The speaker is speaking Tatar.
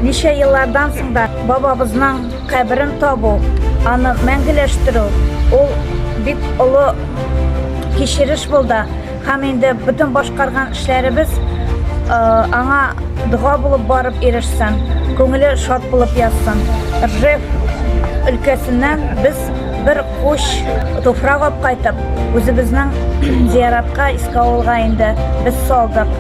Ничә еллардан соң да бабабызның каберен табу, аны мәңгеләштерү, ул бик олы кичереш булды. Һәм инде бөтен башкарган эшләребез аңа дога булып барып ирешсен, күңеле шат булып язсын. Ржев өлкәсеннән без бер куч туфрак алып кайтып, үзебезнең зияратка, Иске авылга инде без салдык.